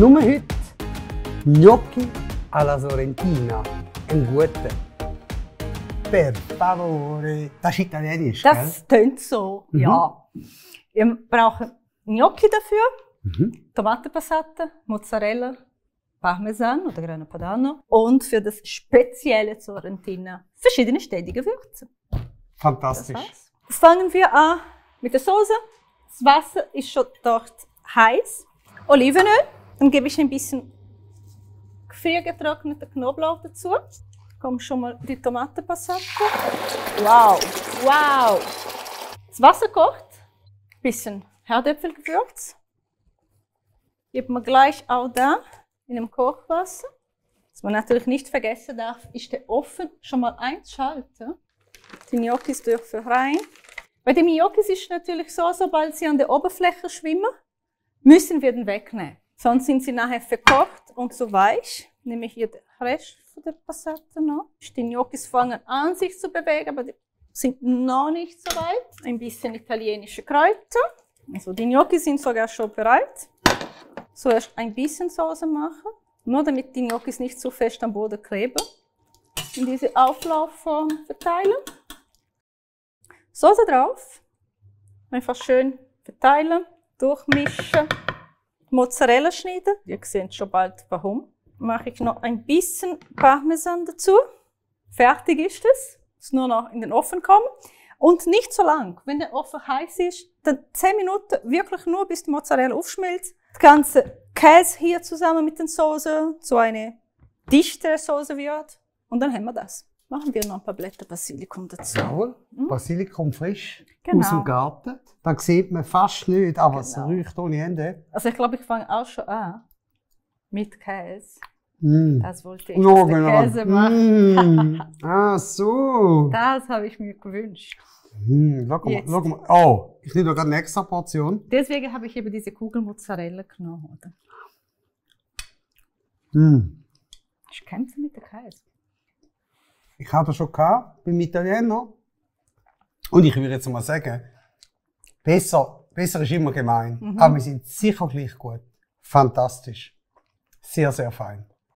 Nur heute Gnocchi alla Sorrentina. Ein guter. Per favore. Das ist italienisch, gell? Das tönt so, ja. Wir brauchen Gnocchi dafür, Tomatenpassata, Mozzarella, Parmesan oder Grana Padano und für das spezielle Sorrentina verschiedene ständige Würze. Fantastisch. Fangen wir an mit der Soße. Das Wasser ist schon dort heiß. Olivenöl. Dann gebe ich ein bisschen gefriergetrockneten Knoblauch dazu. Kommt schon mal die Tomatenpassata. Wow, wow. Das Wasser kocht. Ein bisschen Herdöpfelgewürz. Geben wir gleich auch da in dem Kochwasser. Was man natürlich nicht vergessen darf, ist der Ofen schon mal einschalten. Die Gnocchis dürfen rein. Bei den Gnocchis ist es natürlich so, sobald sie an der Oberfläche schwimmen, müssen wir den wegnehmen. Sonst sind sie nachher verkocht und so weich. Nehme ich hier den Rest von der Passata noch. Die Gnocchis fangen an, sich zu bewegen, aber die sind noch nicht so weit. Ein bisschen italienische Kräuter. Also die Gnocchis sind sogar schon bereit. Zuerst ein bisschen Soße machen, nur damit die Gnocchis nicht zu fest am Boden kleben. In diese Auflaufform verteilen. Soße drauf. Einfach schön verteilen, durchmischen. Mozzarella schneiden. Ihr seht schon bald warum. Mache ich noch ein bisschen Parmesan dazu. Fertig ist es. Muss nur noch in den Ofen kommen. Und nicht so lang. Wenn der Ofen heiß ist, dann 10 Minuten wirklich nur, bis die Mozzarella aufschmilzt. Das ganze Käse hier zusammen mit den Soße zu einer dichtere Soße wird. Und dann haben wir das. Machen wir noch ein paar Blätter Basilikum dazu. Jawohl, Basilikum frisch Genau. aus dem Garten. Da sieht man fast nicht, aber es riecht ohne Ende. Also ich glaube, ich fange auch schon an mit Käse. Das wollte ich, Ja, dass der Käse macht. Ah, so. Das habe ich mir gewünscht. Schau mal. Oh, ich nehme gerade eine extra Portion. Deswegen habe ich eben diese Kugel Mozzarella genommen. Oder? Ich kämpfe mit der Käse. Ich habe das schon gehabt beim Italiener. Und ich würde jetzt mal sagen, besser ist immer gemein. Aber wir sind sicher gleich gut. Fantastisch. Sehr, sehr fein.